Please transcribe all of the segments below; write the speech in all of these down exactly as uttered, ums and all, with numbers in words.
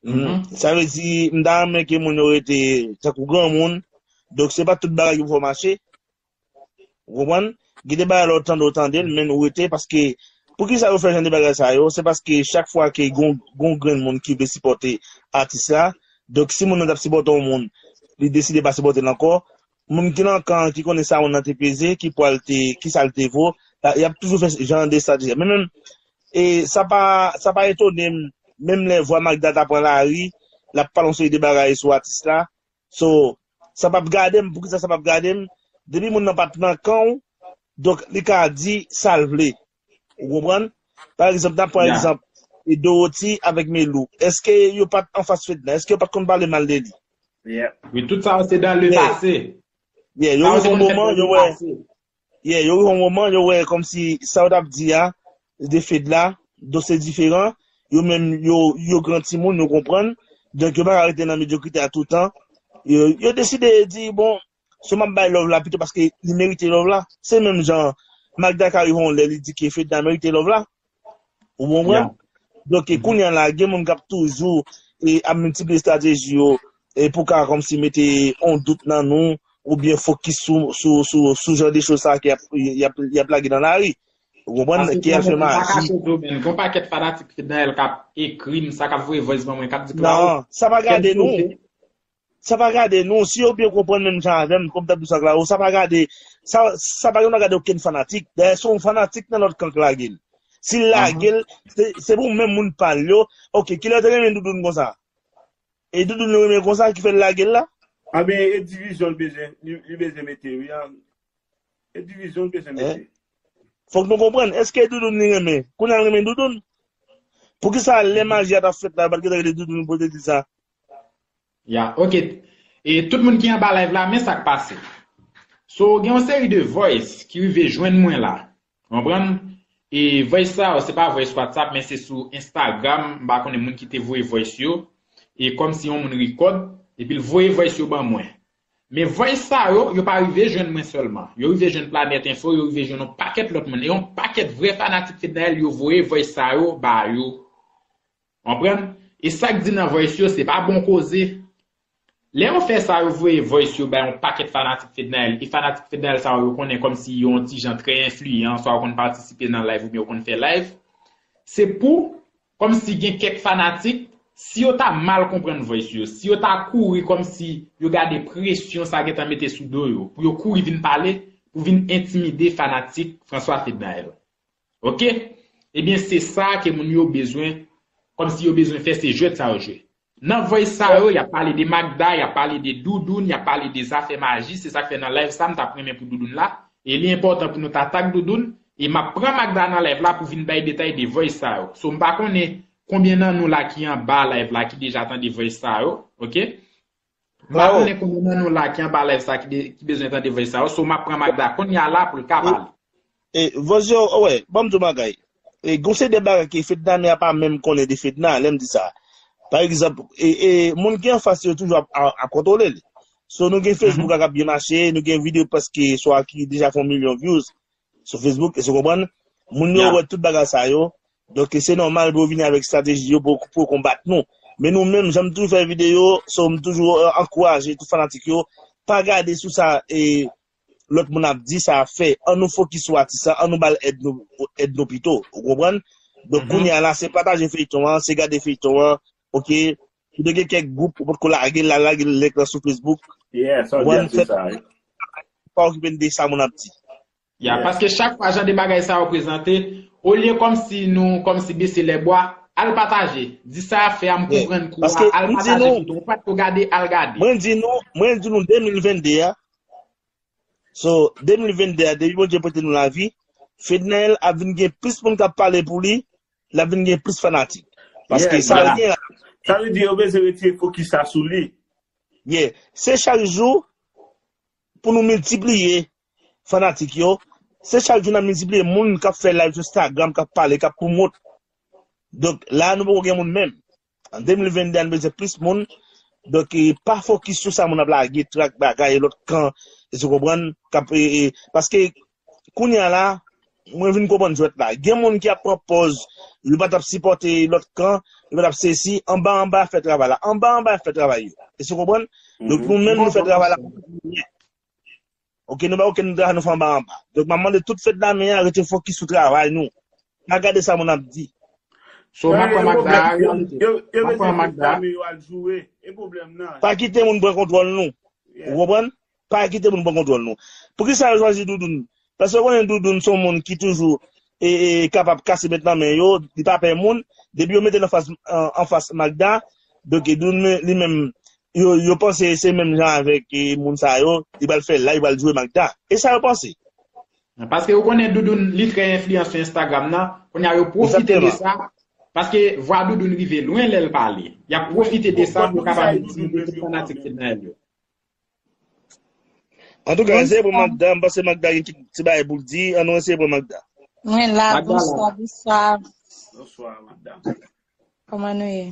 Mhm. Sa vle di, m ta renmen ke moun yo rete tankou granmoun. Donk, se pa tout bagay ki pou fè w mache. Ou konprann? Gen de bagay lè w tande, w tande l, men nou rete, paske poukisa yo fè jan de bagay sa yo? Se paske chak fwa ke gon, gon grenn moun ki vle sipòte atis la, donk si moun nan t ap sipòte yon moun, li deside pa sipòte l ankò, moun ki nan kan an, ki konnen sa moun nan te peze, ki pwa l te, ki sa l te vo, y ap toujou fè jan de estrateji. Men menm, e sa pa, sa pa etone m, menm lè vwa Magda ta pran lari, l ap pale yon seri de bagay sou atis la. So, sa p ap gade m, poukisa sa p ap gade m? Depi moun nan pa t nan kan w, donk li ka di sa l vle. Ou konprann? Pa egzanp, n ap pran egzanp, e Dorothy avèk Melou. Èske yo pa t anfas Fedna? Èske yo pa t konn pale mal de li? Wi, tout sa yo se dans le passé. Yeah, yo rive yon moman, yo wè. Yeah, yo rive yon moman, yo wè kòmsi sa yo t ap di a, de Fedna, donk se diferan. Yo menm, yo, yo gran timoun, yo konprann. Donk, yo pa ka rete nan medyokrite a toutan. Yo, yo deside di, bon, so m ap bay love la pito paske li merite love la. Se menm jan Magda ka rive yon lè, li di ke Fedna merite love la. Ou konprann? Donk, e kounye a la, gen moun k ap toujou e ap miltipliye estrateji yo e pou ka kòmsi mete yon dout nan nou oubyen fokis sou, sou, sou, sou jan de choz sa ke y ap, y ap, y ap lage nan lari. Ou konprann? Ke y ap fè maji. Gon pakèt fanatik Fednaelle k ap ekri m sa, k ap voye voice ban mwen, k ap di Claro. Non, sa pa gade nou. Sa pa gade nou. Si yo byen konprann menm jan avè m, kòm t ap di sa Claro, sa pa gade, sa, sa pa genlè gade okenn fanatik. Dayè, se yon fanatik nan lòt kan k lage l. Si l lage l, se, se pou menm moun pa l yo. Ok, kilè te renmen Doudoune konsa? E Doudoune li renmen konsa ki fè l lage l la? Anben, e divizyon l bezwen, li, li bezwen mete, wi. E divizyon l bezwen mete. Fòk nou konprann, èske Doudoune li renmen? Kounye a l renmen Doudoune? Poukisa lè maji a t ap fèt la, yo pa t gentan rele Doudoune pou te di sa? Ya, ok. E tout moun ki anba live la, men sa k pase. So, gen yon seri de voice ki rive jwenn mwen la. Konprann? E voice sa yo, se pa voice WhatsApp, men se sou Instagram. M pa konnen moun ki te voye voice yo. E kòmsi yon moun record, epi l voye voice yo ban mwen. Men voice sa yo, yo pa rive jwenn mwen sèlman. Yo rive jwenn Planèt Enfo, yo rive jwenn yon pakèt lòt moun. E yon pakèt vrè fanatik Fednaelle, yo voye voice sa yo ba yo. Konprann? E sa k di nan voice yo, se pa bon koze. Lè yo fè sa, yo voye voice yo bay yon pakèt fanatik Fednaelle. E fanatik Fednaelle sa yo, yo konnen kòmsi yo yon ti jan trè enfliyan, swa yo konn patisipe nan live oubyen yo konn fè live. Se pou, kòmsi gen kèk fanatik, si yo ta mal konprann voice yo, si yo ta kouri kòmsi yo gade presyon sa gentan mete sou do yo, pou yo kouri vin pale, pou vin entimide fanatik François Fednaelle. Ok? Ebyen, se sa ke moun yo bezwen, kòmsi yo bezwen fè, se jwèt sa yo jwe. Nan voice sa yo, y ap pale de Magda, y ap pale de Doudoune, y ap pale de zafè maji, se sa k fè nan live sa, m t ap renmen pou Doudoune la. E li enpòtan pou nou ta tag Doudoune, e m ap pran Magda nan live la pou vin bay detay de voice sa yo. So, m pa konnen konbyen nan nou la ki anba live la ki deja tande voice sa yo, ok? M pa konnen konbyen nan nou la ki anba live sa ki, de, ki bezwen tande voice sa yo. So, m ap pran Magda kounye a la pou l ka pale. E, voice yo, oh, wè, ban m di w bagay. E, gon seri de bagay ke Fedna a pa menm konnen de Fedna, lè m di sa. Pa egzanp, e, e, moun ki anfas yo toujou ap, ap, ap kontwole l. So, nou gen Facebook la k ap byen mache, nou gen videyo prèske swa ki deja fè yon milyon views sou Facebook, èske w konprann? Moun yo wè tout bagay sa yo. Donk, se nòmal pou yo vini avèk estrateji yo pou, pou yo konbat nou. Men nou menm, jan m toujou fè videyo, so, m toujou, eh, ankouraje tout fanatik yo, pa gade sou sa, eh, lòt moun ap di, sa ap fè. An nou fokis sou atis la, an nou ba l èd nou, èd nou pito. Ou konprann? Donk, kounye a la, se pataje feyton an, se gade feyton an, ok? Ou te gen kèk gwoup, ou potko lage l, al lage link lan sou Facebook. Yeah, sa w di a, se sa, wi. Pa okipe n de sa moun ap di. Ya, paske chak fwa jan de bagay sa yo prezante, olye kòmsi nou, kòmsi bese lè bwa, al pataje. Di sa a fè a, m konprann kou a, al pataje pito. Ou pa t ko gade, al gade. Mwen di nou, mwen di nou de mil venn de a, so, de mil venn de a, depi Bondye prete nou lavi, Fednaelle ap vin gen plis moun k ap pale pou li, l ap vin gen plis fanatik. Paske sa l gen la. Sa vle di yo bezwen retire fokis la sou li. Yeah. Se chak jou pou nou miltipliye fanatik yo. Se chak jou n ap miltipliye moun k ap fè live sou Instagram, k ap pale, k ap pwomot. Donk, la a nou poko gen moun menm. An de mil venn de a, nou bezwen plis moun. Donk, e, pa fokis sou sa moun ap lage, trak, bagay, lòt kan, èske w konprann? K ap, e, e, paske, kounye a la, mwen vin konprann jwèt la. Gen moun ki ap pran pòz, yo pa t ap sipòte lòt kan, yo pa t ap sesi, anba anba fè travay la. Anba anba fè travay yo. Èske w konprann? Donk nou menm nou fè travay la. Ok, nou pa okenn travay nou fè anba anba. Donk m ap mande tout fedlamen an rete fokis sou travay nou. Pa gade sa moun ap di. So, m ap pran Magda, reyalite. M ap pran Magda. Pa kite moun pran kontwòl nou. Ou konprann? Pa kite moun pran kontwòl nou. Poukisa yo chwazi Doudoun? Paske yo konnen Doudoun se yon moun ki toujou e, e, kapab kase met nan men yo, li pa pè moun. Depi yo mete l anfas, an, anfas Magda, donk Doudoun men- li menm, yo, yo panse se menm jan avèk e, moun sa yo, li pral fè la, li pral joure Magda. E sa yo panse. Paske yo konnen Doudoun, li trè enfliyan sou Instagram nan, kounye a yo pwofite de sa, paske vwa Doudoun rive lwen lè l pale. Y ap pwofite de sa pou yo kapab entimide tout fanatik Fednaelle yo. Antouka, eseye pran Magda, m panse Magda gen kèk ti bagay pou l di, ann nou eseye pran Magda. Mwen la, bonswa, bonswa. Bonswa, Magda. Kòman nou ye?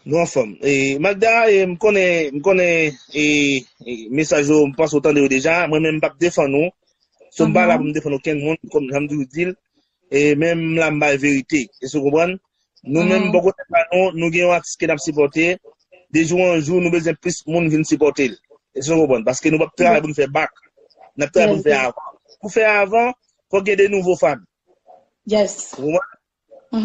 Nou anfòm. E, Magda, e, m konnen, m konnen e, e, mesaj yo, m panse w tande yo deja. Mwen menm, m p ap defann ou. So, m pa la pou m defann okenn moun, kòm jan m toujou di l. E, men m la, m bay verite. Èske w konprann? Nou menm, bò kote pa nou, nou gen yon atis ke n ap sipòte. De jou an jou, nou bezwen plis moun vin sipòte l. Èske w konprann? Paske nou p ap travay pou n fè bak. N ap travay pou n fè avan. Pou fè avan, fòk gen de nouvo fan. Yes. Ou konprann?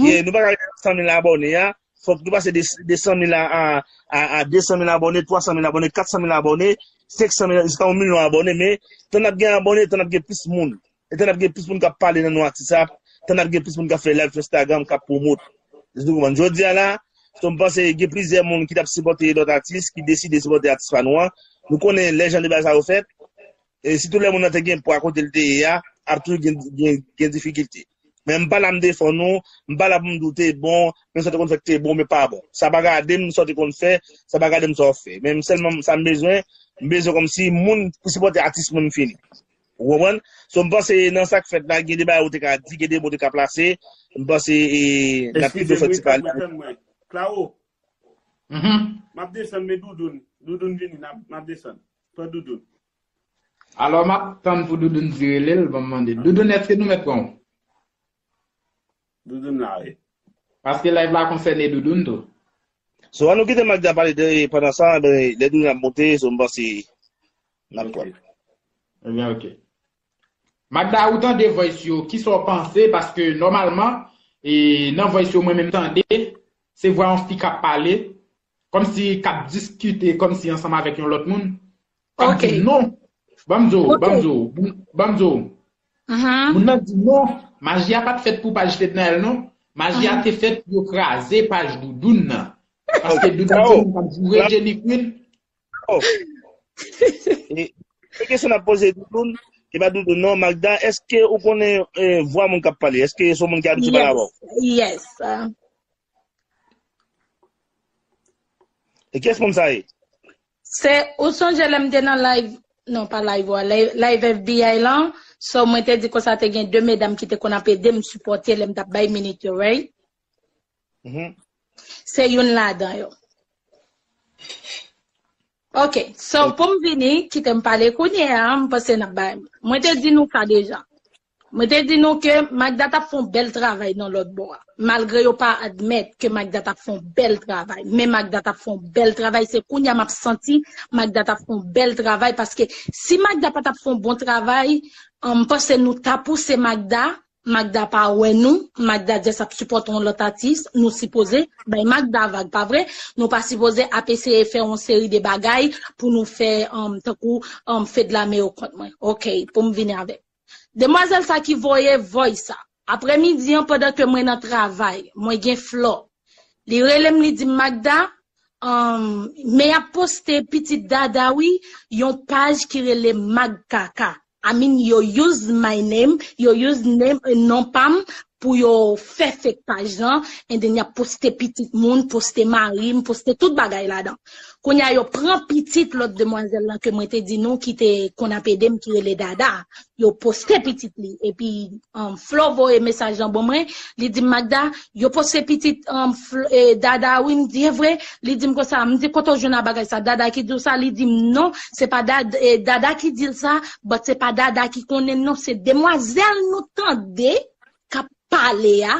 Yeah, nou pa ka rive nan san mil abòne a. Fòk nou pase de, de san mil a, a, a, a de san mil abòne, twa san mil abòne, kat san mil abòne, senk san mil, jiska yon milyon abòne. Men, tan n ap gen abòne, tan n ap gen plis moun. E tan n ap gen plis moun k ap pale nan non atis la, tan n ap gen plis moun k ap fè live sou Instagram, k ap pwomot. Èske w konprann? Jodi a la, so m panse gen plizyè moun ki t ap sipòte lòt atis, ki deside sipòte atis pa nou an. Nou konnen lè jan de bagay sa yo fèt, e sitou lè moun nan te gen pwa kote l te ye a, ap toujou gen, gen, gen difikilte. Men m pa la m defann ou, m pa la pou m di w te bon, men sa w te konn fè k te bon, men pa bon. Sa pa gade m sa w te konn fè, sa pa gade m sa w ap fè. Men m sèlman sa m bezwen, m bezwen kòmsi moun pou sipòte atis mwen m fini. Ou konprann? So m panse nan sa k fèt la, gen de bagay ou te ka di, gen de mo ou te ka plase, m panse e, n ap pito fè ti pale. Klaro, Mhm. M ap desann, men Doudoun. Doudoun vini, n ap- m ap desann. Pran Doudoun. Alò, m ap tann pou Doudoun di rele l, ban m mande. Doudoun, èske nou mèt pran w? Doudoun la, wi. Paske live la konsène Doudoun tou. So, ann nou kite Magda pale de, pandan sa, ben, lè Doudoun ap monte, so m panse n ap pran. Ebyen, ok. Magda, ou tande voice yo, kisa w panse? Paske nòmalman, e, nan voice yo mwen menm tande, se vwa yon fi k ap pale, kòmsi k ap diskite, kòmsi ansanm avèk yon lòt moun. K ap di non. Ban m di w, ban m di w, ban m di w. Moun nan di non, maji a pa t fèt pou paj Fednaelle non. Maji a te fèt pou yo kraze paj Doudoun nan. Paske Doudoun se moun k ap joure Jenny Queen. Oh. E, e kesyon n ap poze Doudoun, e pa Doudoun non, Magda, èske ou konnen e, vwa moun k ap pale? Èske se yon moun ki abitye pale avè w? Yes. E kiyès moun sa ye? Se, ou sonje lè m te nan live, non pa live, wa, live, live F B I lan, so mwen te di konsa te gen de medam ki te konn ap ede m sipòte lè m t ap bay minit yo, right? Se youn ladan yo. Ok, so pou m vini, kite m pale kounye a, m panse n ap bay. Mwen te di nou sa deja. Mwen te di nou ke Magda t ap fè yon bèl travay nan lòt bò a. Malgre yo pa admèt ke Magda t ap fè yon bèl travay. Men Magda t ap fè yon bèl travay. Se kounye a m ap santi Magda t ap fè yon bèl travay. Paske si Magda pa t ap fè yon bon travay, m panse nou ta pouse Magda. Magda pa wè nou, Magda just ap sipòte yon lòt atis, nou sipoze bay Magda vag, pa vre? Nou pa sipoze ap eseye fè yon seri de bagay pou nou fè um, tankou um, fè de la me yo kont mwen. Ok, pou m vini avèk. Demwazèl sa ki voye voice sa. Aprèmidi an, pandan ke mwen nan travay, mwen gen flò. Li rele m, li di m, Magda, um, men y ap poste pitit Dada wi, yon paj ki rele Mag Kaka. I mean, yo use my name, yo use name, non pa m, pou yo fè fake paj lan, and then y ap poste pitit moun, poste mari m, poste tout bagay ladan. Kounye a yo pran pitit lòt demwazèl lan ke mwen te di nou ki te konn ap ede m ki rele Dada. Yo poste pitit li. Epi um, Flo voye mesaj lan ban mwen, li di m Magda, yo poste pitit um, Fl- eh, Dada wi, m di e vre, li di m konsa, m di kote w jwenn a bagay sa, Dada ki di w sa, li di m non, se pa Dada, eh, Dada ki di l sa, but se pa Dada ki konnen non, se demwazèl nou tande k ap pale a,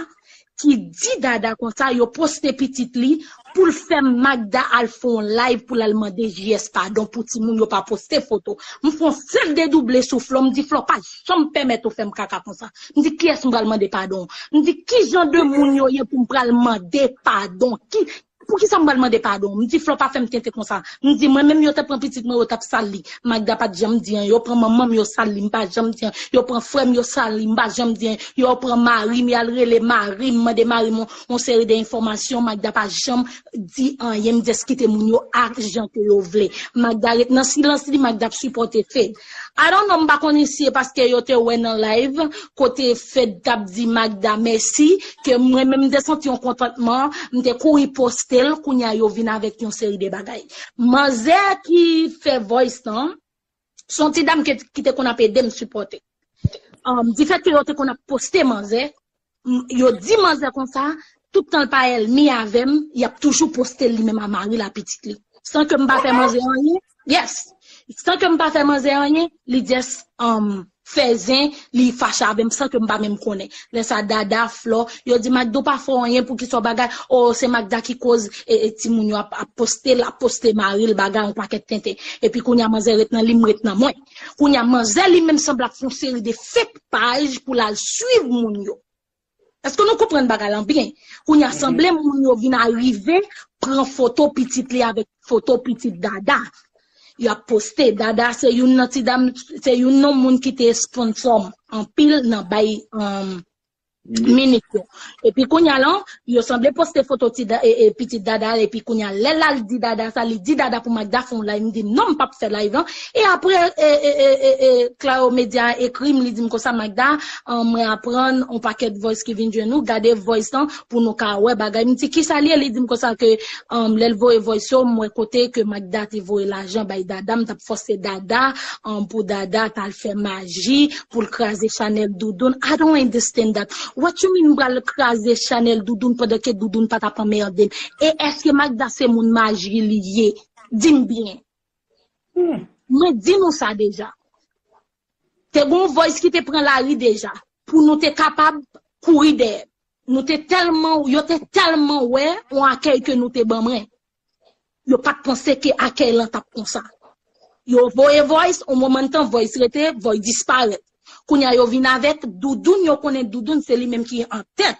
ki di Dada konsa, yo poste pitit li pou l fè Magda al fè yon live pou l al mande J S padon pou timoun yo pa poste foto. M fè yon sèl dedouble sou Flo, m di Flo pa janm pèmèt ou fè m kaka konsa. M di kiyès m pral mande padon? M di ki jan de moun yo ye pou m pral mande padon? Ki Poukisa m pral mande padon? M di Flo pa fè m tenten konsa. M di mwen menm yo te pran pitit mwen yo t ap sal li. Magda pa t janm di anyen. Yo pran manman m yo sal li, m pa janm di anyen. Yo pran frè m yo sal li, m pa janm di anyen. Yo pran mari m, y al rele mari m, mande mari m yon seri de enfòmasyon, Magda pa janm di anyen, m just kite moun yo a jan ke yo vle. Magda ret nan silans li, Magda ap sipòte Fed. I don't know, m pa konnen si e paske yo te wè nan live kote Fed t ap di Magda mèsi, ke mwen menm m te santi yon kontantman, m te kouri poste l, kounye a yo vin avèk yon seri de bagay. Manzè ki fè voice lan, se yon ti dam ke, ki te konn ap ede m sipòte. Um, difèt ke yo te konn ap poste manzè, m- yo di manzè konsa, tout tan l pa ènmi avè m, y ap toujou poste l li menm a mari l a pitit li. San ke m pa fè manzè anyen, yes. San ke m pa fè manzè anyen, li just um, fè zen, li fache avè m san ke m pa menm konnen. Lè sa Dada, Flo, yo di Magda ou pa fè anyen pou ki sa w bagay, o se Magda ki koz e, e timoun yo ap, ap poste l, ap poste mari l bagay yon pakèt tenten. Epi kounye a manzè ret nan li, m ret nan mwen. Kounye a manzè li menm sanble ap fè yon seri de fake paj pou l al swiv moun yo. Èske nou konprann bagay lan byen? Kounye a sanble moun yo vin arive pran foto pitit li avèk foto pitit Dada. Y ap poste. Dada se youn nan ti dam, se youn nan moun ki te sponsò m anpil nan bay um, minit yo. Epi kounye a lan, yo sanble poste foto ti da, e, e, pitit Dada, epi kounye a lè l al di Dada sa, li di Dada pou Magda fè yon live, m di non, m p ap fè live lan. E apre, e, e, e, e, e, Claro Media ekri m, li di m konsa, Magda, um, mwen aprann yon pakèt voice ki vin jwenn nou, gade voice lan pou nou ka wè bagay. M di kisa l ye, li di m konsa ke um, lè l voye voice yo, m wè kote ke Magda te voye lajan bay Dada, m t ap fòse Dada um, pou Dada t al fè maji, pou l kraze chanèl Doudoun. I don't understand that. What you mean m pral kraze chanèl Doudoun pandan ke Doudoun pa t ap anmède m? E èske Magda se moun maji li ye? Di m byen. Mwen di nou sa deja. Te gon voice ki te pran lari deja pou nou te kapab kouri dèyè. Nou te tèlman, yo te tèlman wè yon akèy ke nou te ban mwen. Yo pa t panse ke akèy lan t ap konsa. Yo voye voice, yon moman tan voice rete, voice disparèt. Kounye a yo vin avèk Doudoun, yo konnen Doudoun se li menm ki an tèt.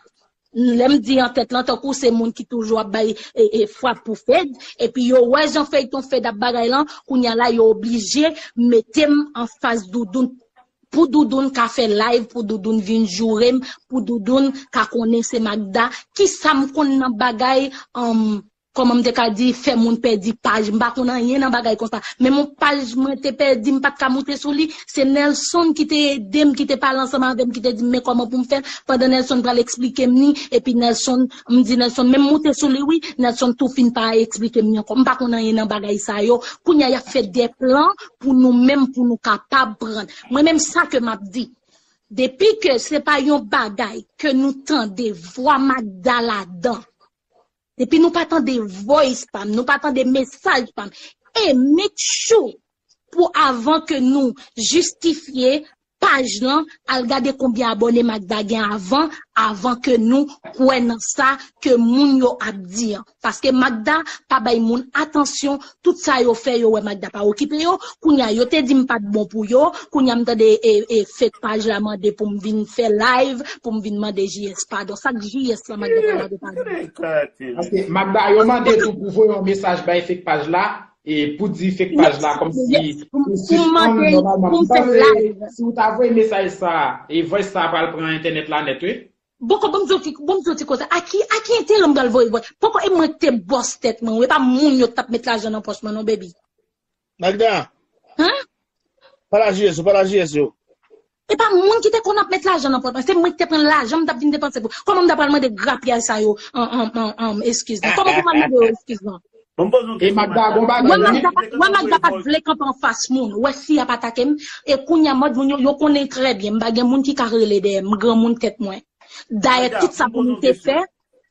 Lè m di an tèt lan, tankou se moun ki toujou ap bay e, e, frap pou Fed, epi yo wè jan feyton Fed ap bagay lan, kounye a la yo oblije mete m anfas Doudoun pou Doudoun ka fè live, pou Doudoun vin joure m, pou Doudoun ka konnen se Magda. Kisa m konn nan bagay um, kòman m te ka di fè moun pèdi paj? M pa konn anyen nan bagay konsa. Menm yon paj mwen te pèdi, m pa t ka moute sou li. Se Nelson ki te ede m, ki te pale ansanm avè m, ki te di m men kòman pou m fè. Pandan Nelson pral eksplike m ni, epi Nelson, m di Nelson, men m moute sou li wi. Nelson tou fin pa eksplike m ni ankò. M pa konn anyen nan bagay sa yo. Kounye a y ap fè de plan pou nou menm, pou nou kapab pran. Mwen menm sa ke m ap di. Depi ke se pa yon bagay ke nou tande vwa Magda ladan, depi nou pa tande voice pa m, nou pa tande mesaj pa m, e make sure pou avan ke nou jistifye paj lan, al gade konbyen abòne Magda gen avan, avan ke nou kwè nan sa ke moun yo ap di an. Paske Magda pa bay moun atansyon, tout sa yo fè, yo wè Magda pa okipe yo. Kounye a, yo te di m pa t bon pou yo. Kounye a, m tande e, e, fake paj la mande pou m vin fè live, pou m vin mande J S padon. Sa k J S lan Magda pa mande padon? Paske Magda, yo mande tou pou voye yon mesaj bay fake paj la, e pou di fake paj la kòmsi ou sispann nòmalman. M panse si ou ta voye mesaj sa, e voice sa pral pran entènèt la nèt, wi. Bòkò, bon m di w ki, bon m di w ti koze. A ki, a ki enterè m pral voye voice? Poko e mwen ki te bòs tèt mwen, wi, e pa moun yo t ap met lajan nan pòch mwen non, baby. Magda. Hein? Pale a J S yo, pale a J S yo. E pa moun ki te konn ap met lajan nan pòt mwen. Se mwen ki te pran lajan m t ap vin depanse pou. Kòman m ta pral mande grapyay sa yo an, an, an, an eskiz lan? Kòman pou m al mande yo eskiz lan? Bon, m poze yon E kesyon. Magda, gon Wè bagay wi. Magda, wè Magda pa t vle kanpe anfas moun. Wè fi ap atake m. E kounye a mòd moun yo, yo konnen trè byen. M pa gen moun ki ka rele dèyè m. M granmoun tèt mwen. Dayè, tout sa pou nou te fè.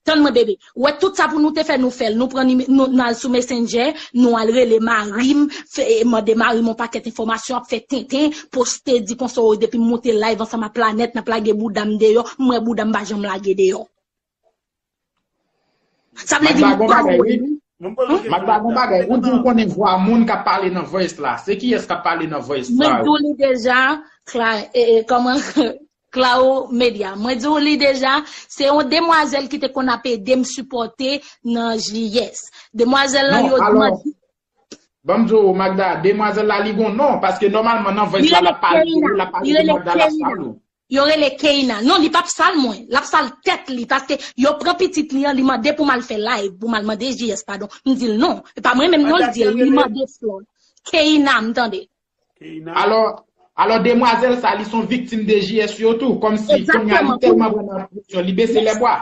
Tann mwen, bebe. Wè, tout sa pou nou te fè, nou fè l. Nou pran nime, nou, nou al sou Messenger, nou al rele mari m, fè, mande mari m yon pakèt enfòmasyon, ap fè tenten, poste, di konsa, depi m monte live ansanm ak Planèt, n ap lage bouda m deyò, m wè bouda m pa janm lage deyò. Sa vle di Magda, m gon pa bagay, wè wi. li. Mwen poze yon kesyon. Magda, gon bagay. Ou di ou konnen vwa moun k ap pale nan voice la. Se kiyès k ap pale nan voice Mwen la? di w li deja, Cla, e, e, kòman, Claro Media. Mwen di w li deja, se yon demwazèl ki te konn ap ede m sipòte nan J S. Demwazèl lan Non, yo di alò, mwen. Ban m di w, Magda, demwazèl la li gon non, paske nòmalman nan voice Li la, l rele ap pale de ou, Keina. l ap pale Li de rele Magda, l ap Keina. pale ou. Yo rele Keina. Non, li p ap sal mwen. L ap sal tèt li, paske yo pran pitit li an, li mande pou m al fè live, pou m al mande J S padon. M di l non. E pa mwen menm non, l di l, li mande Flò. Keina, m tande. Keina. Alò, alò demwazèl sa, li son viktim de J S yo tou, kòmsi kounye a li Egzakteman. tèlman pran nan presyon, li bese lèbwa.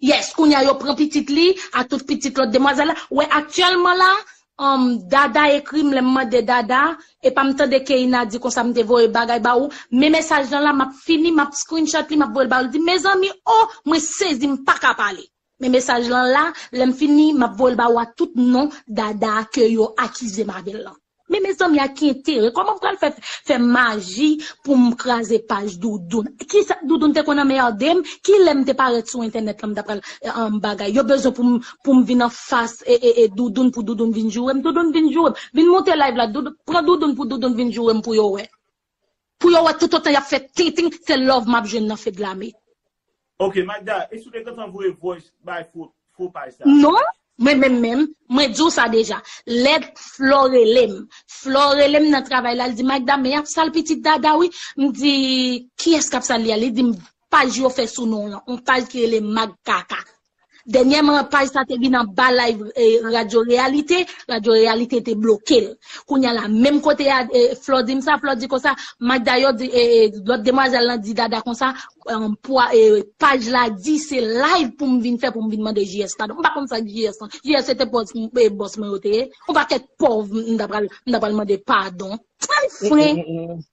Yes, kounye a yo pran pitit li, ak tout pitit lòt demwazèl la. Wè, aktyèlman la, um, Dada ekri m, lè m mande Dada, e pa m tande Keina di konsa m te voye bagay ba ou, men mesaj lan la, m ap fini, m ap screenshot li, m ap voye l ba ou, li di, mezanmi, oh, mwen sezi, m pa ka pale. Men mesaj lan la, lè m fini, m ap voye l ba ou a tout non Dada ke yo akize m avè l lan. Men mezanmi, a ki enterè? Kòman m pral fè, fè maji pou m kraze paj Doudoun? Kisa Doudoun te konn anmède m? Ki lè m te parèt sou entènèt lan, m ta pral eh, an bagay? Yo bezwen pou m, pou m vin anfas e, e, e Doudoun pou Doudoun vin joure m. Doudoun vin joure m. Vin monte live la, Doudoun, pran Doudoun pou Doudoun vin joure m pou yo wè. Pou yo wè toutotan y ap fè tintin, se love m ap jwenn nan Fedlame. Ok, Magda, e si w te gentan voye voice bay fo, fo paj sa? Non, mwen menm menm, mwen di w sa deja. Lè Flò rele m, Flò rele m nan travay la, li di, Magda, men y ap sal pitit Dada, wi. M di, kiyès k ap sal li a? Li di m, paj yo fè sou non w lan, yon paj ki rele Mag Kaka. Dènyèman, paj sa te vin anba live eh, Radyo Reyalite, Radyo Reyalite te bloke l. Kounye a la, menm kote a, eh, Flò di m sa, Flò di konsa, Magda yo di, eh, eh, lòt demwazèl lan di Dada konsa, um, pou, eh, paj la di se live pou m vin fè, pou m vin mande J S padon. M pa konn sa J S lan. J S se te bòs, eh, bòs mwen yo te ye. Yon pakèt pòv, m ta pral, m ta pral mande padon. Ay, fren.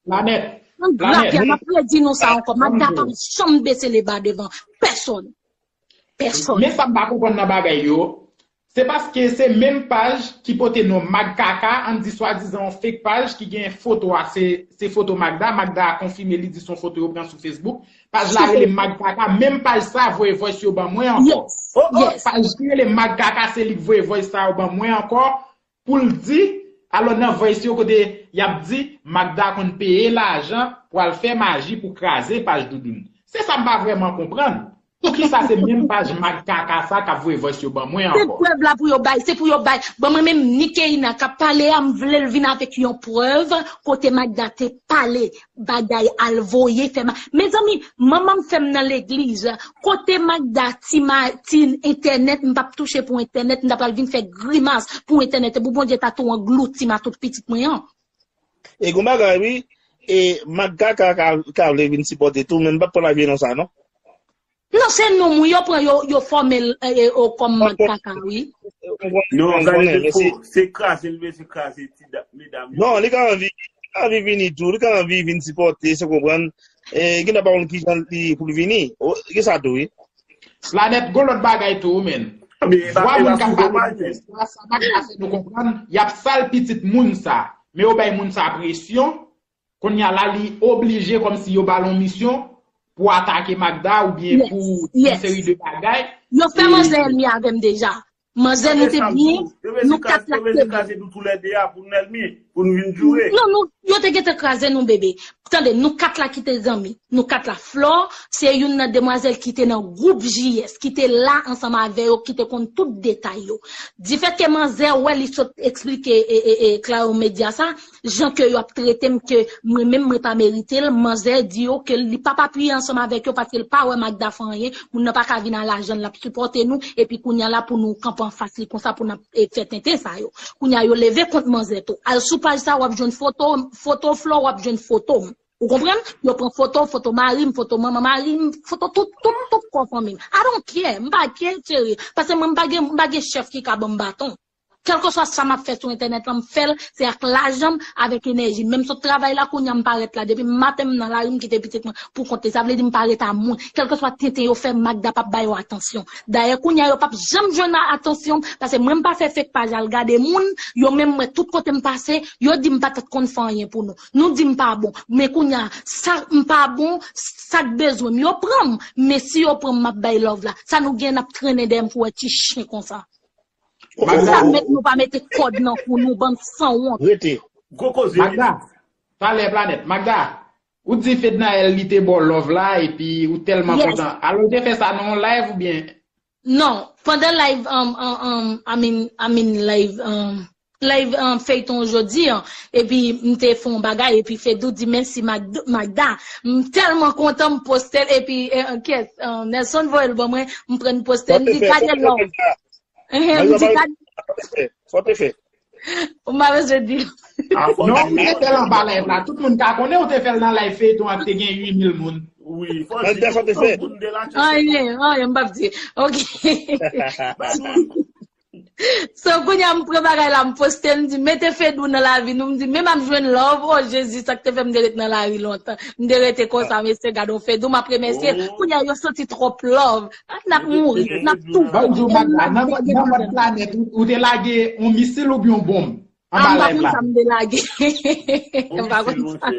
Planèt. Nan Planèt. grapya, m ap redi nou sa ankò. Magda Planèt. Pa janm bese leba devan pèsonn. Pèsonn. Men sa m pa konprann nan bagay yo, se paske se menm paj ki pote non Mag Kaka, ann di swadizan yon fake paj ki gen foto a, se, se foto Magda, Magda a konfime li di se yon foto yo pran sou Facebook. Paj la rele Mag Kaka, menm paj sa voye voice yo ban mwen ankò. Yes, yes. Paj ki rele Mag Kaka, se li k voye voice sa yo ban mwen ankò, pou l di, alò nan voice yo kote y ap di, Magda konn peye lajan pou al fè maji pou kraze paj Doudoun. Se sa m pa vrèman konprann. Poukisa se menm paj Mag Kaka sa k ap voye voice yo ban mwen Se ankò? Prèv la pou yo bay, se pou yo bay. Bon, mwen menm, ni Keina k ap pale a, m vle l vin avèk yon prèv kote Magda te pale bagay al voye fè ma. Mezanmi, manman m fè m nan legliz, kote Magda ti, ma, ti entènèt, m p ap touche pou entènèt, m ta pral vin fè grimas pou entènèt, e pou Bondye ta tou anglouti m a tout pitit mwen an. E gon bagay wi, e Mag Kaka ka, ka vle vin sipòte tou, men m p ap pran lavi non sa non. Non, se non mwen yo pran, yo, yo fòme l eh, eh, o kòm Mag Kaka, wi. Non, gade se kraze l, se kraze ti medam yo. Non, li ka anvi, li ka anvi vini tou, li ka anvi vin sipòte, se konprann. E gen nan pa konn kijan li pou l vini. Gen sa tou, wi. Planèt, gon lòt bagay tou, men. Vwa moun k ap pale, sa, sa pa ka fè nou konprann, y ap sal pitit moun sa. Men yo bay moun sa presyon, kounye a la, li oblije kòmsi yo ba l yon misyon pou atake Magda oubyen pou yon seri de bagay. Yo fè manzè ènmi avè m deja. Manzè nou te byen, nou kat la te byen. Kraze nou toulède a pou n ènmi, pou nou vin joure. Non, nou, yo te gentan kraze nou, bebe. Tande, nou kat la ki te zanmi. Nou kat la. Flò, se youn nan demwazèl ki te nan gwoup J S, ki te la ansanm avè yo, ki te konn tout detay yo. Difèt ke manzè wè li sot eksplike e, e, e Claro Media sa, jan ke yo ap trete m, ke mwen menm mwen pa merite l, manzè di yo ke li p ap apiye ansanm avèk yo paske l pa wè Magda fè anyen, moun nan pa ka vin a lajan l ap sipòte nou, epi kounye a la pou nou kanpe anfas li konsa pou n ap e, fè tenten sa yo. Kounye a yo leve kont manzè tou. Al sou paj sa w ap jwenn foto, foto Flò, w ap jwenn foto m. Ou konprann? Yo pran foto, foto mari m, foto manman mari m, foto tout, tout, tout kò fanmi m. I don't care. M pa care, cheri. Paske mwen, m pa gen, m pa gen chèf ki ka ban m baton. Kèlkeswa sa m ap fè sou entènèt la, m fè l, se ak lajan m, avèk enèji m. Menm sot travay la, kounye a m parèt la, depi maten m nan lari, m kite pitit mwen pou kont li. Sa vle di m pa ret a moun. Kèlkeswa tenten yo fè, Magda p ap ba yo atansyon. Dayè, kounye a yo p ap janm jwenn a- atansyon m, paske mwen m pa fè fake paj al gade moun, yo menm m wè tout kote m pase, yo di m pa t konn fè anyen pou nou. Nou di m pa bon. Men kounye a, sa m pa bon, sa k bezwen m, yo pran m. Men si yo pran m, m ap bay love la. Sa nou gen, n ap trennen dèyè m kou wè ti chen konsa. Sa Magda, met nou pa mete kòd nan kou nou, bann sanwont. Rete. Gwo koze. Magda, talè Planèt. Magda, ou di Fednaelle li te ba w love la, epi ou tèlman Yes. kontan. Alò, ou te fè sa nan yon live oubyen? Non, pandan live, um, um, um, I mean, I mean live, um, live um, feyton jodi an, epi m te fè yon bagay, epi Fedou di mèsi Magd- Magda, m tèlman kontan m poste l, epi eh, kès, um, Nelson voye l ban mwen, m pran m poste l, m di gade love. Ehe, m di gade. Sa w te fè? Ou pa bezwen di l. Ah, fò Non, di ou te fè l anba live la. Tout moun ka konnen ou te fè l nan live feyton an ki te gen uit mil moun. Wi, fò Mwen di te fè, fò te fè. Moun de la chè. Anyen, anyen, m p ap di. Ok. So, kounye a m pran bagay la, m poste l, m di, mete Fedou nan lavi nou. M di, men m ap jwenn love. Oh, Jezi, sa k te fè m te ret nan lari lontan. M te rete konsa, mesye, gade yon Fedou, m ap remèsye l. Kounye a, yo santi twòp love. Ah, n ap mouri, n ap toufe. Ban m di w, Magda, nan mòd Planèt, ou, ou te lage yon misil oubyen yon bonm? Ah, m Anba pa live konn la. Sa m te lage. M pa konn sa.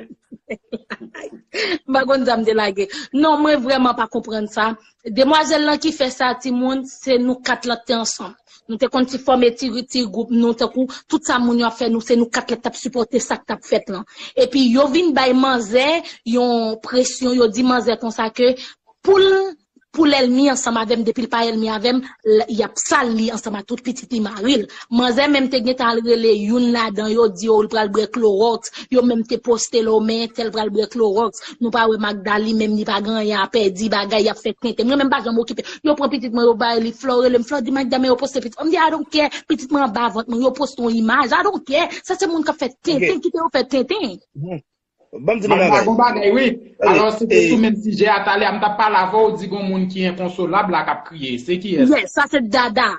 M pa konn sa m te lage. Non, mwen vrèman pa konprann sa. Demwazèl lan ki fè sa, timoun, se nou kat la k te ansanm. Nou te konn ti fòme ti, ti gwoup nou, tankou tout sa moun yo ap fè nou, se nou kat la k t ap sipòte sa k t ap fèt lan. Epi yo vin bay manzè yon presyon, yo di manzè konsa ke pou l pou l ènmi ansanm avè m, depi l pa ènmi avè m, l- y ap sal li ansanm ak tout pitit li mari l. Manzè menm te gentan al rele youn ladan yo, di yo l pral bwè klowòks. Yo menm te poste l, o men entèl pral bwè klowòks. Nou pa wè Magda li menm li pa gen anyen a pèdi, bagay y ap fè tenten. Mwen menm m pa janm okipe. Yo pran pitit mwen, yo bay li, Flò rele m, Flò di Magda men yo poste pitit. M di I don't care, pitit mwen anba vant mwen, yo poste yon imaj. I don't care. Sa se moun k ap fè tenten, kite yo fè tenten. Ban m di nou Magda bagay. gon bagay, wi. Tande, Alò, si te e- sou menm sijè a talè a, m t ap pale avè w, di gon moun ki enkonsolab la k ap kriye. Se kiyès? Yes, sa se Dada.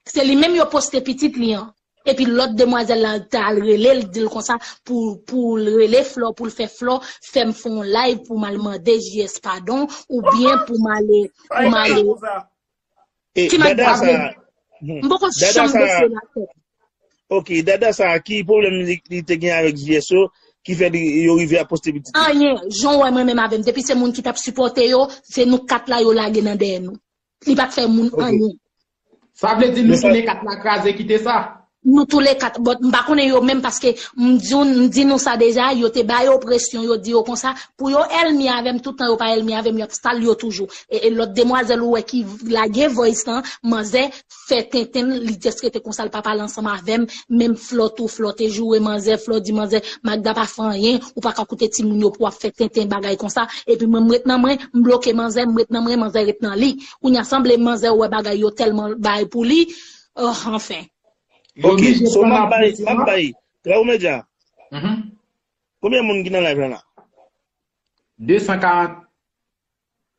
Se li menm yo poste pitit li an. Epi lòt demwazèl la te al rele l, di l konsa pou, pou l rele Flò, pou l fè Flò, fè m fè yon live pou m al mande J S padon, oubyen pou m ale, pou m ale. E Ki Dada Magda? Sa, M poko Dada chanm Sa, bese latèt. Ok, Dada Sa, ki pwoblèm li, li te gen avèk J S yo, ki fè li, yo rive a poste pitit li? Anyen, jan w wè mwen menm avè m, depi se moun ki t ap sipòte yo, se nou kat la yo lage nan dèyè nou. Li pa t fè moun Ok. Anyen. Sa vle di nou Men sa- tou le kat la kraze kite sa? Nou tou le kat, but m pa konnen yo menm paske m di, w- m di nou sa deja, yo te ba yo presyon, yo di yo konsa, pou yo ènmi avè m, tout tan yo pa ènmi avè m, y ap sal yo toujou. E, e lòt demwazèl ou wè ki lage voice lan, manzè fè tenten l, li just rete konsa, l pa pale ansanm avè m, menm Flò tou, Flò te joure manzè, Flò di manzè, Magda pa fè anyen, ou pa ka koute timoun yo pou w ap fè tenten bagay konsa, epi mwen m ret nan mwen, m bloke manzè, m ret nan mwen, manzè ret nan li. Kounye a sanble manzè wè bagay yo tèlman bay pou li, oh, anfen. Ok, so m ap bay, m ap bay. Trè ou medya. Mhm. Konbyen moun ki nan live la la? De san karant.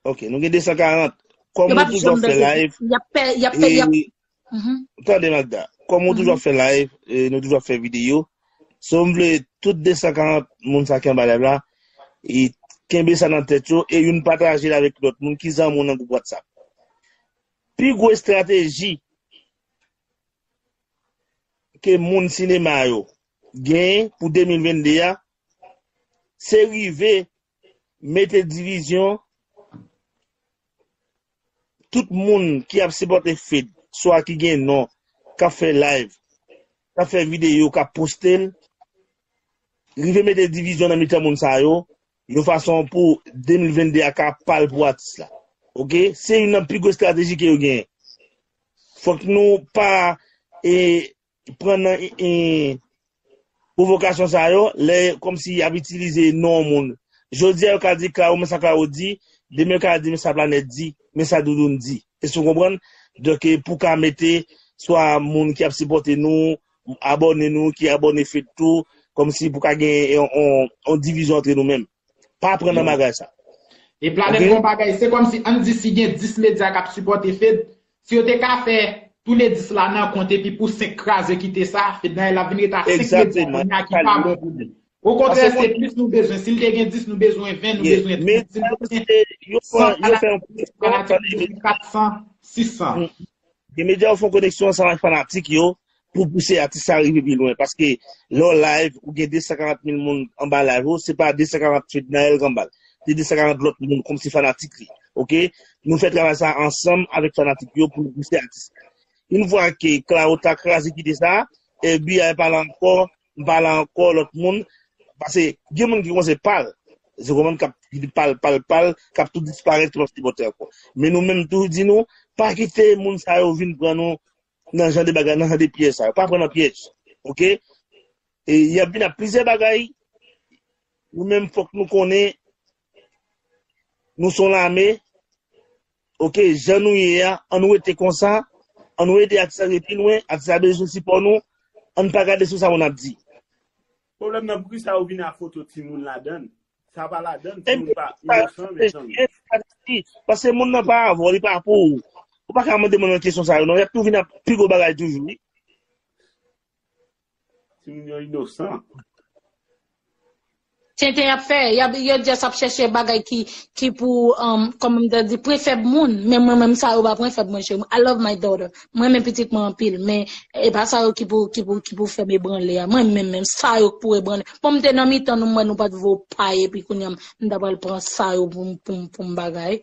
Ok, nou gen de san karant. Kòm Yo nou p ap toujou ap janm fè dèyè. Live, Y ap pè, y ap pè, y ap. e, Mhm. Tande Magda, kòm nou toujou ap fè live, e, nou toujou ap fè videyo, so m vle tout de san karant moun sa ki anba live la, e kenbe sa nan tèt yo, e youn pataje l avèk lòt moun ki zanmi w nan gwoup WhatsApp. Pi gwo estrateji ke moun sinema yo genyen pou de mil venn de a, se rive mete divizyon, tout moun ki ap sipòte Fed, swa ki gen non, k ap fè live, k ap fè videyo, k ap poste l, rive mete divizyon nan mitan moun sa yo, yon fason pou de mil venn de a ka pale pou atis la. Ok? Se youn nan pi gwo estrateji ke yo genyen. Fòk nou pa, e, pran nan, e, e, pwovokasyon sa yo, lè kòmsi y ap itilize non moun. Jodi a, yo ka di Claro, men sa Claro di, demen yo ka di, men sa Planèt di, men sa Doudoune di. Èske w konprann? Donk, e, pou ka mete, swa moun ki ap sipòte nou, abòne nou, ki abòne Fed tou, kòmsi pou ka gen yon, yon, yon divizyon antre nou menm. Pa pran nan bagay sa. E Planèt Bon Bagay, se kòmsi, ann di si gen dis medya k ap sipòte Fed, si yo te ka fè tou le dis la nan kont epi pou senk kraze kite sa, Fednaelle ap vin ret a senk medya kounye a ki pa bon pou li. Okontrè, se plis nou bezwen. Si l te gen dis, nou bezwen ven, nou bezwen trant. Si l te gen san fanatik, nou bezwen kat san, sis san. Gen medya yo fè yon koneksyon ansanm ak fanatik yo pou pouse atis sa rive pi lwen. Paske lè w live, ou gen de san karant mil moun anba live ou, se pa de san karant Fednaelle k anba l. Se de san karant lòt moun, kòmsi fanatik li. Oke? Nou fè travay sa ansanm avèk fanatik yo pou nou pouse atis la. Yon fwa ke Claro ta kraze kite sa, e Biya pa la ankò, m pa la ankò, lòt moun, paske gen moun ki kòmanse pal. Se konprann k ap pal, pal, pal, k ap tou disparèt, ki p ap sipòte ankò. Men nou menm toujou di nou, pa kite moun sa yo vin pran nou nan jan de bagay, nan jan de pyèj sa yo. Pa pran nan pyèj. Oke? E y ap vin ak plizyè bagay. Nou menm fòk nou konnen, nou se yon lame. Oke, jan nou ye a, ann rete konsa. Ann rete atis la pi lwen, atis la bezwen sipò nou. Ann pa gade sou sa moun ap di. Pwoblèm nan, poukisa yo vin ak foto timoun ladan l? Sa pa ladan l, timoun pa inosan, mezanmi. Paske moun nan pa avè w, li pa pou ou. Ou pa ka mande moun nan kesyon sa yo, non. Y ap tou vin ak pi gwo bagay toujou, wi. Timoun yo inosan. Tenten y ap fè, y ap, yo just ap chèche bagay ki, ki pou, um, kòman m ta di, pran fèb moun. Men mwen menm sa yo pa pran fèb mwen, cheri. I love my daughter. Mwen renmen pitit mwen anpil, men e pa sa yo ki pou, ki pou, ki pou fè m ebranle a. Mwen menm menm, sa yo k pou ebranle. Bon, m te nan mitan nou, m wè nou pa t vo pay, epi kounye a, m ta pral pran sa yo pou m, pou m, pou m bagay.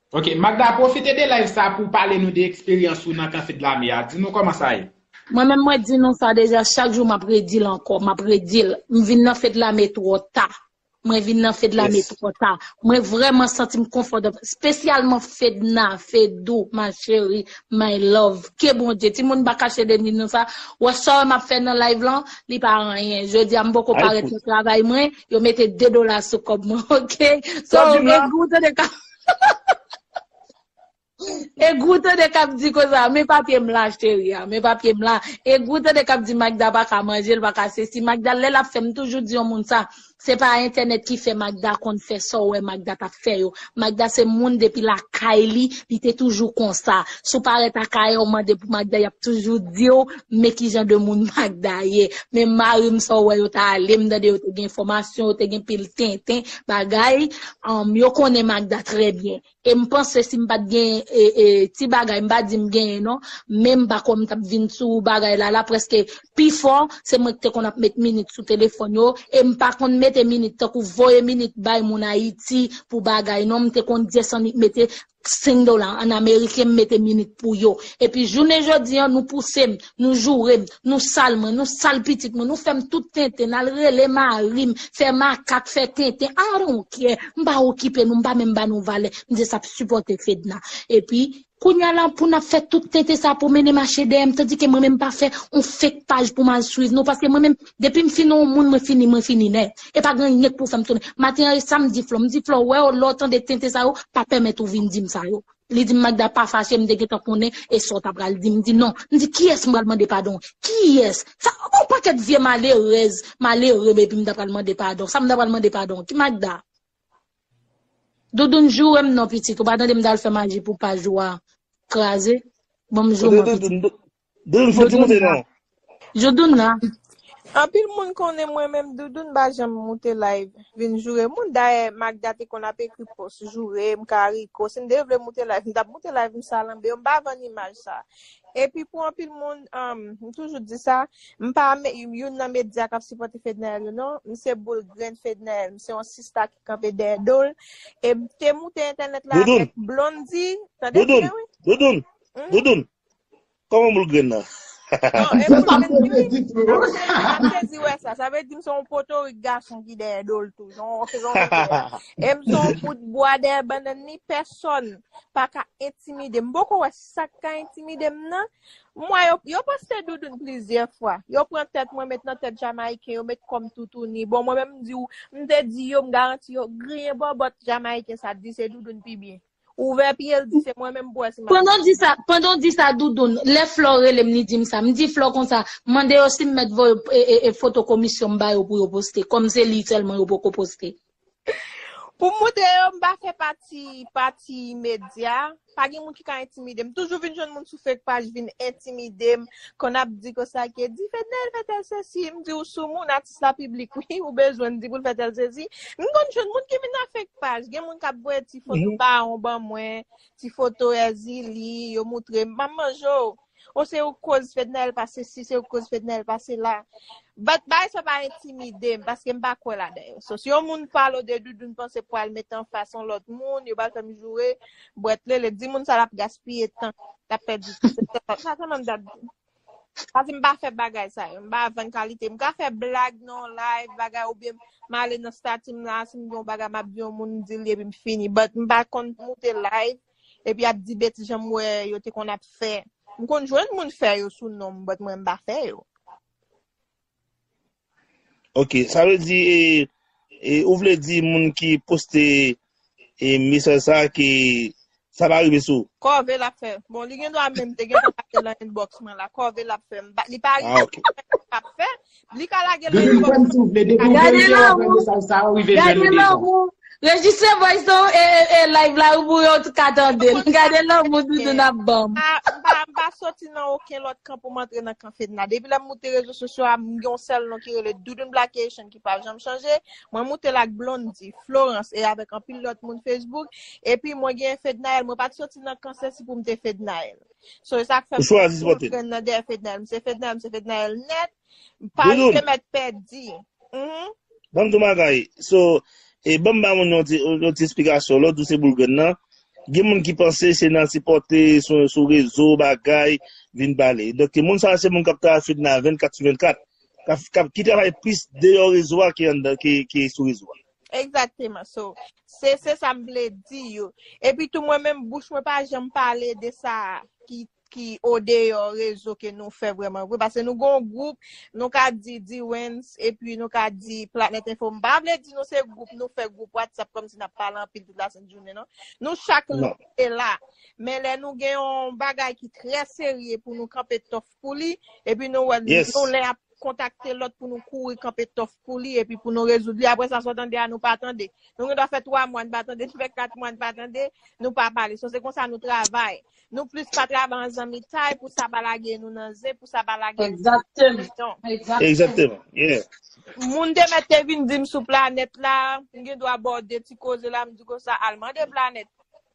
Ok, Magda, pwofite de live sa pou w pale nou de eksperyans ou nan kan Fedlame a. Di nou kòman sa ye. Mwen menm mwen di nou sa deja, chak jou m ap redi l ankò, m ap redi l. M vin nan Fedlame twò ta. Mwen vin nan Fedlame twò ta. Mwen vrèman santi m konfòtab, espesyalman Fedna, Fedou, ma chérie, my love. Ke Bondye, timoun pa kache de di nou sa. Wè sa w wè m ap fè nan live lan, li pa anyen. Jodi a m poko parèt nan travay mwen, yo mete de dola sou kòb mwen, ok? So, e gou tande ka E gou tande k ap di konsa, men papye m la cheri a, men papye m la. E gou tande k ap di Magda pa ka manje, l pa ka sesi. Magda, lè l ap fè, m toujou di yon moun sa, se pa entènèt ki fè Magda konn fè sa w wè Magda t ap fè yo. Magda se moun depi lakay li, li te toujou konsa. Si w parèt a Kayè, w mande pou Magda, y ap toujou di w, men ki jan de moun Magda ye. Men mari m sa w wè yo t ale, m tande yo te gen enfòmasyon, yo te gen pil tenten, bagay, um, yo konnen Magda trè byen. E m panse si m pa t gen e, e, ti bagay, m pa di m genyen non, men m pa kwè m t ap vin sou bagay la, la prèske pifò, se mwen ki te konn ap met minit sou telefòn yo, e m pa konn mete minit, tankou voye minit bay moun Ayiti pou bagay non, m te konn just annik mete senk dola an ameriken, m mete minit pou yo. Epi jounen jodi a, nou pouse m, nou joure m, nou sal mwen, nou sal pitit mwen, nou fè m tout tenten, n al rele mari m, fè makak, fè tenten, I don't care, m pa okipe nou, m pa menm ba nou valè, m just ap sipòte Fedna. Epi, kounye a la, pou n ap fè tout tenten sa pou mennen mache dèyè m, tandike mwen menm m pa fè yon fake paj pou m al swiv nou, paske mwen menm, depi m fin yon moun, mwen fini, mwen fini nèt. E pa gen anyen k pou fè m tounen. Maten an, e sa m di Flò, m di Flò, wè w, lè w tande tenten sa yo, pa pèmèt ou vin di m sa yo. Li di m, Magda, pa fache, m te gentan konnen e sa w ta pral di. M di, non. M di, kiyès m pral mande padon? Kiyès? Sa, yon pakèt vye malerèz, malere, epi m ta pral mande padon. Sa m ta pral mande padon? Ki Magda? Doudoun, joure m non, pitit. Ou pa tande m t al fè maji pou paj ou a kraze? Ban m joure w, pitit. Doudoun, fò w ti moute non. Doudoun la. Anpil moun konnen mwen menm Doudoun pa janm moute live vin joure moun. Dayè, Magda te konn ap ekri post joure m, Kariko. Si m te vle moute live, m t ap moute live, m salanbe yo, m pa vann imaj sa. Epi pou anpil moun, um, m toujou di sa, m pa me- youn nan medya k ap sipòte Fednaelle yo non. M se boul grenn Fednaelle, m se yon sista ki kanpe dèyè do l. E m te moute entènèt la avèk Blondy. Tande byen, wi. Doudoun, Doudoun, Kòman boul grenn nan? Non, e pou sa m te di, m te di wè sa. Sa vle di m se yon potorik gason ki dèyè do l tou. Se yon, se yon nèg. E m se yon bout bwa dèyè bannann ni pèsòn pa ka entimide m. M poko wè sa k ka entimide m nan. M wè yo, yo poste Doudoun plizyè fwa. Yo pran tèt mwen met nan tèt Jamayiken, yo met kò m toutouni. Bon, mwen menm m di w, m te di yo, m garanti yo, griyen bòbòt Jamayiken sa di se Doudoun pi byen. Ouvè pye l di se mwen menm pou wè si m ap. Pandan w di sa, pandan w di sa Doudoun, lè Flò rele m li di m sa, m di Flò konsa, mande yo si m mèt voye e, e, e foto komisyon m ba yo pou yo poste, kòm se li sèlman yo poko poste. Pou m montre yo, m pa fè pati, pati medya. Pa gen moun ki ka entimide m. Toujou vin jwenn moun sou fake paj vin entimide m. Konn ap di konsa ke di Fednaelle fè tèl sesi. M di ou sou moun, atis la piblik, wi, ou bezwen di pou l fè tèl sesi. M konn jwenn moun ki vin nan fake paj. Gen moun k ap voye ti foto bawon ban mwen, ti foto Èzili, yo moutre m. M ap manje w. O se ou k koz Fednaelle pa sesi, se ou k koz Fednaelle pa sela. But bagay sa pa entimide m, paske m pa kwè ladan yo. So, si yon moun pale w de Doudoune, panse pral mete anfas yon lòt moun, yo pral fè m joure, bwèt lele, di moun sa l ap gaspiye tan, l ap pèdi tan. Se sa, sa, sa m ap di. Paske m pa fè bagay sa yo. M pa vann kalite. M ka fè blag nan live, bagay, oubyen m ale nan stati m la, si m gen yon bagay, m ap di yon moun, m di l, epi m fini. But m pa konn moute live, epi ap di betiz jan m wè yo te konn ap fè. M konn jwenn moun fè yo sou non m, but mwen m pa fè yo. Ok, sa vle di, e, e, ou vle di moun ki poste e, mesaj sa ki sa pa rive sou ou? Kòve l ap fè. Bon, li gen dwa menm te gen tan lage nan inbox mwen la. Kòve l ap fè. M pa- Li pa Ah, rive ok. L ap fè. Li ka lage nan Depi l inbox fè m mwen. Soufle, depi l Gade fè m lanmou. Mesaj sa yo rive jwenn Gade ou deja. Lanmou. Rejistre voice nou e, e, e live la ou pou yo tout ka tande. Gade lanmou Doudou n ap ban m. M pa, m pa, m pa soti nan okenn lòt kan pou m antre nan kan Fedna. Depi lè m moute rezo sosyo a, m gen yon sèl non ki rele Doudoune Black Haitian ki pa janm chanje. Mwen moute l ak Blondy, Florence e avèk anpil lòt moun Facebook. Epi mwen gen Fednaelle, mwen pa t soti nan kan sesi pou m te Fednaelle. So e sa k fè m Ou chwazi sipòte. Grenn nan dèyè Fednaelle. M se Fednaelle, m se Fednaelle nèt. M pa Doudoune. Te mèt pèdi. Mhm. Ban m di w yon bagay. So, e ban m ba moun yon ti, yon ti esplikasyon. Lè w di w se boul grenn nan, gen moun ki panse se nan sipòte sou, sou rezo, bagay, vin pale. Donk, moun sa a se moun k ap travay Fedna vennkat sou vennkat. K ap, k ap, ki travay plis deyò rezo a ki anndan, ki, ki sou rezo a. Egzakteman. So, se, se sa m vle di yo. Epi tou, mwen menm, bouch mwen pa janm pale de sa ki ki odeyò rezo ke nou fè vrèman vre. Paske nou gen yon gwoup, nou ka di Dwens, epi nou ka di Planet Info. M pa vle di nou se gwoup, nou fè gwoup WhatsApp kòmsi n ap pale anpil tout lasent jounen, non. Nou chak lè la. Men lè nou gen yon bagay ki trè serye pou nou kanpe tòf pou li, epi nou wè nou len ap kontakte lòt pou nou kouri kanpe tòf pou li, epi pou nou rezoud li. Apre sa, sa w tande a, nou pa tande. Nou gen dwa fè twa mwa n pa tande, nou fè kat mwa n pa tande, nou pa pale. So, se konsa nou travay. Nou plis pa travay an zanmitay pou sa pa lage nou nan zen, pou sa pa lage nou nan prizon. Egzakteman. Yeah. Moun te mèt te vin di m sou Planèt la, m gen dwa ba w de ti koze la, m di konsa, al mande Planèt.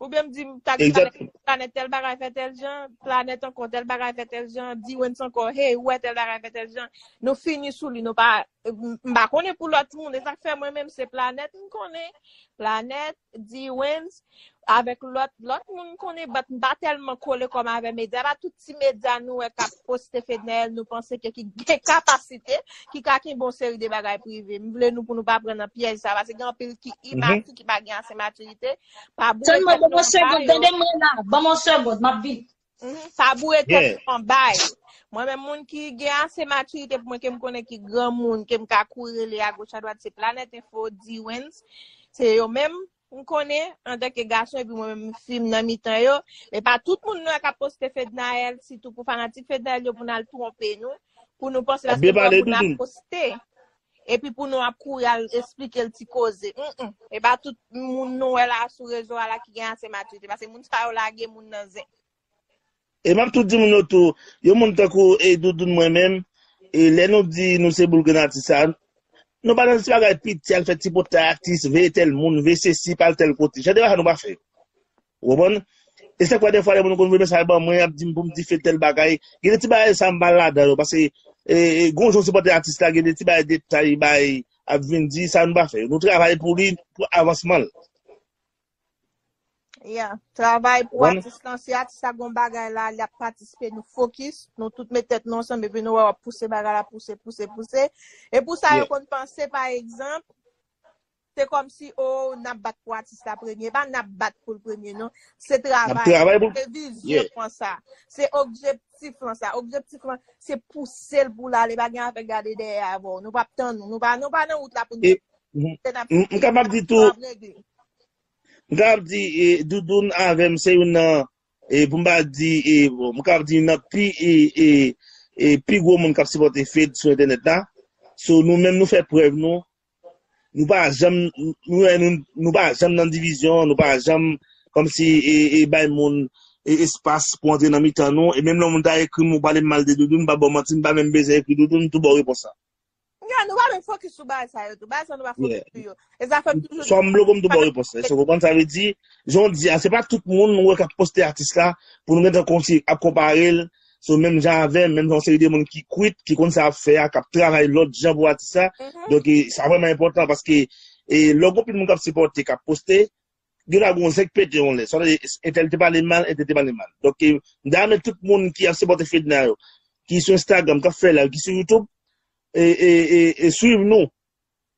Oubyen m di m tag Planèt, Planèt tèl bagay fè tèl jan, Planèt ankò tèl bagay fè tèl jan, Dwens ankò, hey, ou wè tèl bagay fè tèl jan. Nou fini sou li, nou pa, m pa konnen pou lòt moun, e sa k fè mwen menm se Planèt m konnen. Planèt, Dwens, avèk lòt, lòt moun konnen, but m pa tèlman kole kòm avè medya. Pa tout ti medya nou wè k ap poste Fednaelle, nou panse ke ki gen kapasite, ki ka kenbe yon seri de bagay prive. M vle nou pou nou pa pran nan pyèj sa, paske gen anpil ki imatir, ki pa gen ase matirite. Pa boure tèt yo nan ba yo. Ban m yon segond, tande mwen la, ban m yon segond, m ap vini. Mhm, pa boure tèt yo nan ba yo. Mwen menm, moun ki gen ase matirite pou mwen, ke m konnen ki granmoun, ke m ka kouri rele agoch adwat, se Planèt Enfo, Dwens, se yo menm. M konnen antanke gason, epi mwen menm fi m nan mitan yo. Men pa tout moun nou wè k ap poste Fednaelle, sitou pou fanatik Fednaelle yo, pou n al twonpe nou, pou nou panse paske nou wè moun ap poste, epi pou nou ap kouri al esplike l ti koze. Mm, mm. E pa tout moun nou wè la sou rezo a la ki gen ase matirite, paske moun sa yo lage moun nan zen. E m ap tou di moun yo tou, yon moun tankou e Doudoune mwen menm, e lè nou di nou se boul grenn atis sa, nou pa nan ti bagay piti al fè ti pòtay atis, veye tèl moun, veye sesi, pa al tèl kote. Jan de bagay nou pa fè yo. Ou konprann? E se kwa defwa lè moun konn voye mesaj ban mwen, ap di m pou m di fè tèl bagay. Gen de ti bagay sa m pa ladan yo, paske e, e, gon jan sipòte atis la, gen de ti bagay detay, bagay ap vin di, sa nou pa fè yo. Nou travay pou li, pou avansman l. Yeah. Travay pou atis lan, si atis la gon bagay la, li ap patisipe, nou fokis, nou tout met tèt nou ansanm, epi nou wè w ap pouse bagay la, pouse, pouse, pouse. E pou sa yo konn panse, pa egzanp, se kòmsi, o, n ap bat pou atis la premye. E pa n ap bat pou l premye, non. Se travay. Se vizyon an sa. Se objektif lan sa. Objektif lan, se pouse l pou l ale. Pa gen afè gade dèyè avè w. Nou p ap tann ou. Nou pa, nou pa nan wout la pou nou. M kapab di tou, m kapab di, e, Doudoune avè m se youn nan, e, pou m pa di, e, bon, m kapab di youn nan pi, e, e, e, pi gwo moun k ap sipòte Fed sou entènèt la. So, nou menm, nou fè prèv nou. Nou pa janm, nou, nou, nou pa janm nan divizyon, nou pa janm kòmsi e, e bay moun e, espas pou antre nan mitan nou. E menm lè yon moun ta ekri m ou pale m mal de Doudou, m pa ba w manti, m pa menm bezwen ekri Doudou, m tou ba w repons la. Ya, nou pa menm fokis sou bagay sa yo tou. Bagay sa nou pa fokis sou yo. E sa fè m toujou di. Swa m bloke m tou ba w repons la. So, konprann sa vle di, jan w di a, se pa tout moun ou wè k ap poste atis la, pou nou gentan kòmsi ap konpare l, so menm jan avè m, menm jan yon seri de moun ki kwit, ki konn sa y ap fè a, k ap travay lòt jan pou atis la. Donk, e, sa vrèman enpòtan paske, e, lè w gen anpil moun k ap sipòte, k ap poste, gen la gon zèk pete yon lè. Sa vle di, entèl te pale mal, entèl te pale mal. Donk, e, m ta renmen tout moun ki ap sipòte Fedna yo, ki sou Instagram, k ap fè live, ki sou YouTube, e, e, e, e swiv nou.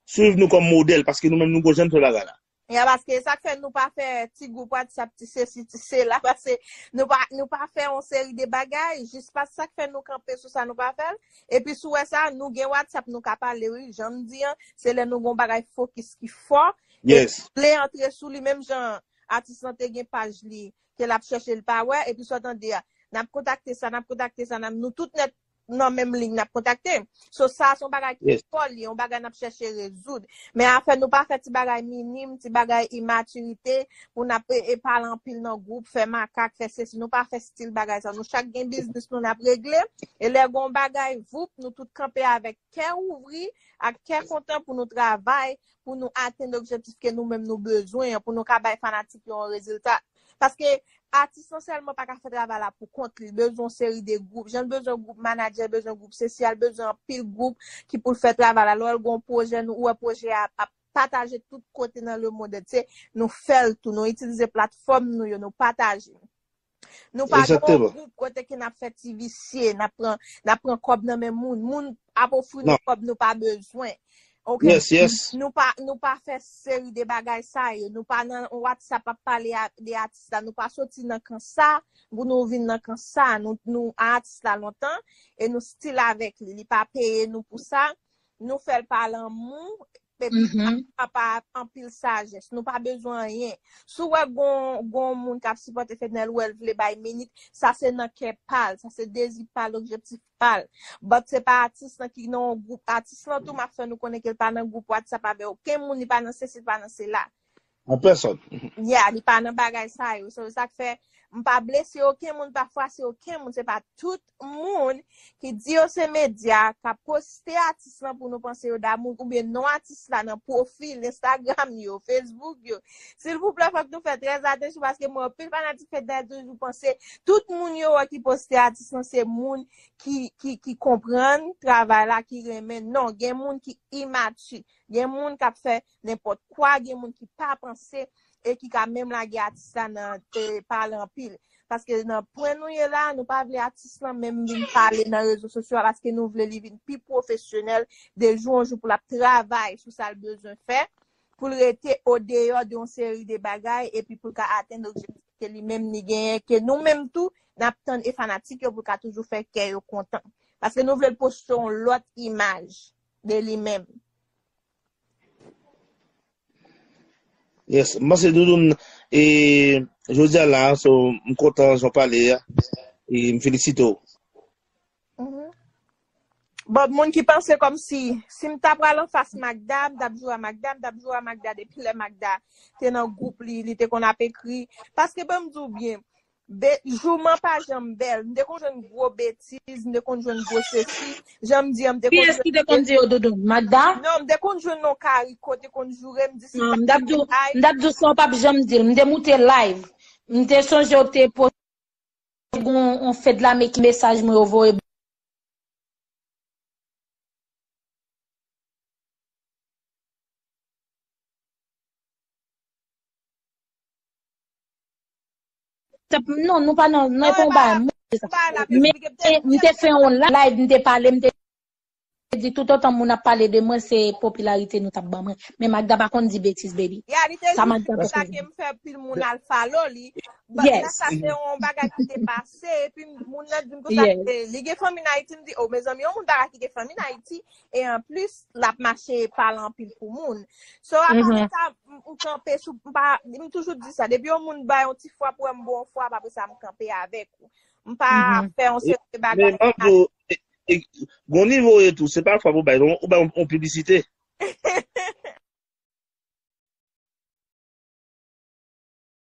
Swiv nou kòm modèl, paske nou menm nou gon jan n fè bagay la. Ya, paske sa k fè nou pa fè ti gwoup WhatsApp, ti sesi, ti sela, paske nou pa, nou pa fè yon seri de bagay, jis pa sa k fè nou kanpe sou sa nou pa fè l. Epi si w wè sa, nou gen WhatsApp, nou ka pale, wi, jan m di an, se lè nou gon bagay fokis ki fò, e vle antre sou li, menm jan atis lan te gen paj li, ke l ap chèche l pa wè, epi sa w tande a, n ap kontakte sa, n ap kontakte sa, n ap, nou tout nèt nan menm liy n ap kontakte. So sa se yon bagay ki fò li, yon bagay n ap chèche rezoud. Men afè nou pa fè ti bagay minim, ti bagay imatirite, pou n ap e, e pale anpil nan gwoup, fè makak, fè sesi. Nou pa fè stil bagay sa. Nou chak gen biznis nou n ap regle. E lè gon bagay, voup, nou tout kanpe avèk kè ouvri, ak kè kontan pou nou travay, pou nou atenn objektif ke nou menm nou bezwen an, pou nou ka bay fanatik yo yon rezilta. Paske atis lan sèlman pa ka fè travay la pou kont li, li bezwen yon seri de gwoup. Jan l bezwen gwoup manadjè, bezwen gwoup sesi a, l bezwen anpil gwoup ki pou l fè travay la. Lè w gen yon pwojè, nou wè pwojè a ap pataje tout kote nan lemonn antye, nou fè l tou, nou itilize platfòm nou yo, nou pataje. Nou pa gen yon gwoup kote ke n ap fè ti visye, n ap pran, n ap pran kòb nan men moun. Moun ap ofri nou kòb nou pa bezwen. Ok? Nou pa, nou pa fè seri de bagay sa yo. Nou pa nan WhatsApp ap pale a, de atis la. Nou pa soti nan kan sa pou nou vin nan kan sa. Nou, nou a atis la lontan e nou still avèk li. Li pa peye nou pou sa. Nou fè l pa lanmou, epi pa, pa anpil sajès. Nou pa bezwen anyen. Si w wè gon, gon moun k ap sipòte Fednel, ou wè l vle bay minit, sa se nan kè pa l, sa se dezi pa l, objektif pa l. But se pa atis lan ki nan yon gwoup. Atis lan tou, m ap fè nou konnen ke l pa nan gwoup WhatsApp avè okenn moun, li pa nan sesi, li pa nan sela. An pèsòn. Yeah, li pa nan bagay sa yo. So, sa k fè m pa blese okenn moun, pa fwase okenn moun. Se pa tout moun ki di yo se medya, k ap poste atis lan pou nou panse yo damou, oubyen non atis la nan pwofil Instagram yo, Facebook yo. Silvouplè, fòk nou fè trè atansyon paske m wè anpil fanatik Fednel toujou panse tout moun yo wè ki poste atis lan se moun ki, ki, ki konprann travay la, ki renmen. Non, gen moun ki imati. Gen moun k ap fè nenpòt kwa, gen moun ki pa panse e ki ka menm lage atis la nan e, pale anpil. Paske nan pwen nou ye la, nou pa vle atis lan menm vin pale nan rezo sosyo a, paske nou vle li vin pi pwofesyonèl de jou an jou pou l ap travay sou sa l bezwen fè, pou l rete odeyò de yon seri de bagay, epi pou l ka atenn objektif ke li menm li genyen, ke nou menm tou, n ap tann e fanatik yo pou l ka toujou fè kè yo kontan. Paske nou vle l poste yon lòt imaj de li menm. Yes, m panse Doudoune, e, jodi a la, so, m kontan jan w pale a, e m felisite w. Bon, moun ki panse kòmsi, si m ta pral anfas Magda, m t ap joure a Magda, m t ap joure a Magda depi lè Magda te nan gwoup li, li te konn ap ekri. Paske ban m di w byen, Be, jouman pa janm bèl. M te konn jwenn gwo betiz, m te konn jwenn gwo sesi. Jan m di an, m te konn jwenn. Kiyès ki te konn di yo, Doudoune? Magda? Non, m te konn jwenn non Kariko, te konn joure m, di si. Non, m t ap di w, m t ap di w sa w p ap janm di l. M te moute live. M te sonje w te poste gon on fed lame ki mesaj mwen yo voye. Non, nou pa nan, nan konba. Men, m te fè yon live, m te pale, m te di toutotan moun ap pale de mwen, se popilarite nou t ap ban mwen. Men Magda pa konn di betiz, baby. Sa Magda pa konn di. Sa ke m fè pil moun al follow li. But la sa se yon bagay ki te pase, epi moun nan di m konsa, li gen fanmi nan Ayiti, m di, oh, mezanmi, yon moun pa ka kite fanmi nan Ayiti, e anplis, l ap mache pale anpil pou moun. So, apa de sa, m kanpe sou, m pa, m toujou di sa, depi yon moun bay yon ti frap, ou wè m ba w yon frap, apre sa, m kanpe avèk ou. M pa fè yon seri de bagay. Gon nivo e tou, se pa fwa pou bay, ou bay yon piblisite.